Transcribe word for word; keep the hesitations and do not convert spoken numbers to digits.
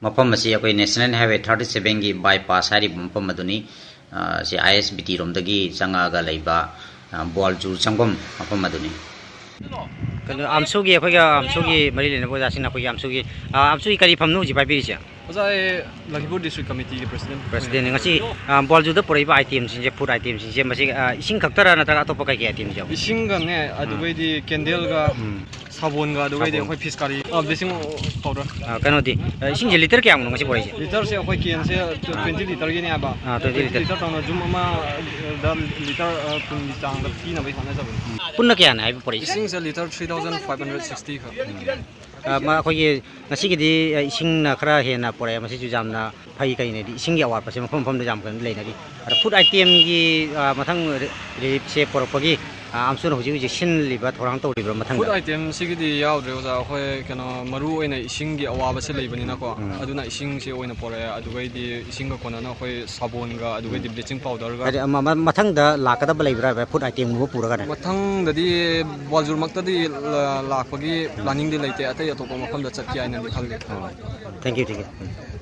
ꯃꯐꯝ ꯑꯁꯤ ꯑꯩꯈꯣꯏ National Highway thirty sevenꯒꯤ bypass ꯍꯥꯏꯔꯤꯕ ꯃꯐꯝ ꯑꯗꯨꯅꯤ꯫ ꯑ, ꯁꯤ ISBT ꯔꯣꯝꯗꯒꯤ ꯆꯪꯉꯛꯑꯒ ꯂꯩꯕ, ꯑ, ꯕꯣꯜꯖꯨ ꯆꯪꯐꯝ ꯃꯐꯝ ꯑꯗꯨꯅꯤ꯫ ꯀꯩꯅꯣ, ꯑꯥꯝꯁꯨꯒꯤ, ꯑꯩꯈꯣꯏꯒ ꯑꯥꯝꯁꯨꯒꯤ ꯃꯔꯤ ꯂꯩꯅꯕ ꯑꯣꯖꯥꯁꯤꯡꯅ ꯑꯩꯈꯣꯏꯒꯤ ꯑꯥꯝꯁꯨꯒꯤ, ꯑ, ꯑꯥꯝꯁꯨꯒꯤ ꯀꯔꯤ ꯐꯝꯅꯣ ꯍꯧꯖꯤꯛ ꯄꯥꯏꯕꯤꯔꯤꯁꯦ? ꯑꯣꯖꯥ, ꯑꯩ ꯂꯈꯤꯄꯨꯔ district committeeꯒꯤ president꯫ Presidentꯅꯤ꯫ ꯉꯁꯤ, ꯑ, ꯕꯣꯜꯖꯨꯗ ꯄꯨꯔꯛꯏꯕ itemꯁꯤꯡꯁꯦ, food itemꯁꯤꯡꯁꯦ, ꯃꯁꯤ, ꯑ, ꯏꯁꯤꯡ ꯈꯛꯇꯔꯥ ꯅꯠꯇ꯭ꯔꯒ ꯑꯇꯣꯞꯄ ꯀꯩ ꯀꯩ itemꯁꯨ ꯌꯥꯎꯏ? ꯏꯁꯤꯡꯒꯅꯦ, ꯎꯝ꯫ ꯑꯗꯨꯒꯩꯗꯤ candleꯒ ꯎꯝ꯫ ꯁꯥꯕꯣꯟꯒ ꯑꯗꯨꯒꯩꯗꯤ ꯁꯥꯕꯣꯟ꯫ ꯑꯩꯈꯣꯏ fish curry, ꯑ, bleaching powder꯫ ꯑ, ꯀꯩꯅꯣꯗꯤ, ꯑ, ꯏꯁꯤꯡꯁꯦ litre ꯀꯌꯥꯃꯨꯛꯅꯣ ꯉꯁꯤ ꯄꯨꯔꯛꯏꯁꯦ? Litreꯁꯦ ꯑꯩꯈꯣꯏ canꯁꯦ twenty litreꯒꯤꯅꯦ ꯍꯥꯏꯕ꯫ ꯑꯥ, twenty litre꯫ Litre ꯇꯧꯅ ꯖꯨꯝ ꯑꯃꯗ litre, ꯑ, ꯀꯨꯟꯒꯤ ꯆꯥꯡꯗ ꯄꯤꯅꯕꯒꯤ ꯍꯣꯠꯅꯖꯕꯅꯤ꯫ ꯄꯨꯟꯅ ꯀꯌꯥꯅꯦ ꯍꯥꯏꯕ ꯄꯨꯔꯛꯏꯁꯦ? ꯏꯁꯤꯡꯁꯦ litre three thousand five hundred sixty ꯈꯛ꯫ ꯑ, ꯃ-, ꯑꯩꯈꯣꯏꯒꯤ ꯉꯁꯤꯒꯤꯗꯤ, ꯑ, ꯏꯁꯤꯡꯅ ꯈꯔ ꯍꯦꯟꯅ ꯄꯨꯔꯛꯑꯦ, ꯃꯁꯤꯁꯨ ꯌꯥꯝꯅ ꯐꯩ꯫ ꯀꯩꯅꯣꯗꯤ ꯏꯁꯤꯡꯒꯤ ꯑꯋꯥꯠꯄꯁꯦ ꯃꯐꯝ ꯃꯐꯝꯗ ꯌꯥꯝ ꯀꯩꯅꯣ ꯂꯩꯅꯔꯤ꯫ ꯑꯗ food itemꯒꯤ, ꯑ, ꯃꯊꯪ ꯔꯤ-, reliefꯁꯦ ꯄꯨꯔꯛꯄꯒꯤ, ꯑ, ꯑꯥꯝꯁꯨꯅ ꯍꯧꯖꯤꯛ ꯍꯧꯖꯤꯛ ꯁꯤꯜꯂꯤꯕ ꯊꯧꯔꯥꯡ ꯇꯧꯔꯤꯕ꯭ꯔꯥ ꯃꯊꯪꯗ? Food itemꯁꯤꯒꯤꯗꯤ ꯌꯥꯎꯗ꯭ꯔꯦ ꯑꯣꯖꯥ, ꯑꯩꯈꯣꯏ ꯀꯩꯅꯣ ꯃꯔꯨ ꯑꯣꯏꯅ ꯏꯁꯤꯡꯒꯤ ꯑꯋꯥꯕꯁꯦ ꯂꯩꯕꯅꯤꯅꯀꯣ, ꯎꯝ꯫ ꯑꯗꯨꯅ ꯏꯁꯤꯡꯁꯦ ꯑꯣꯏꯅ ꯄꯨꯔꯛꯑꯦ, ꯑꯗꯨꯒꯩꯗꯤ ꯏꯁꯤꯡꯒ ꯀꯣꯟꯅꯅ ꯑꯩꯈꯣꯏ ꯁꯥꯕꯣꯟꯒ ꯑꯗꯨꯒꯩꯗꯤ ꯎꯝ꯫ Bleaching powderꯒ꯫ ꯍꯥꯏꯗꯤ, ꯑꯃ, ꯃ-, ꯃꯊꯪꯗ ꯂꯥꯛꯀꯗꯕ ꯂꯩꯕ꯭ꯔꯥ ꯍꯥꯏꯕ food itemꯒꯨꯝꯕ ꯄꯨꯔꯒꯅꯦ? ꯃꯊꯪꯗꯗꯤ ꯕ꯭ꯋꯥꯜꯖꯨꯔꯃꯛꯇꯗꯤ ꯂ-, ꯂꯥꯛꯄꯒꯤ planningꯗꯤ ꯂꯩꯇꯦ, ꯑꯇꯩ ꯑꯇꯣꯞꯄ ꯃꯐꯝꯗ ꯆꯠꯀꯦ ꯍꯥꯏꯅꯗꯤ ꯈꯜꯂꯤ꯫ ꯑꯣ꯫ Thank you, thank you꯫ Um.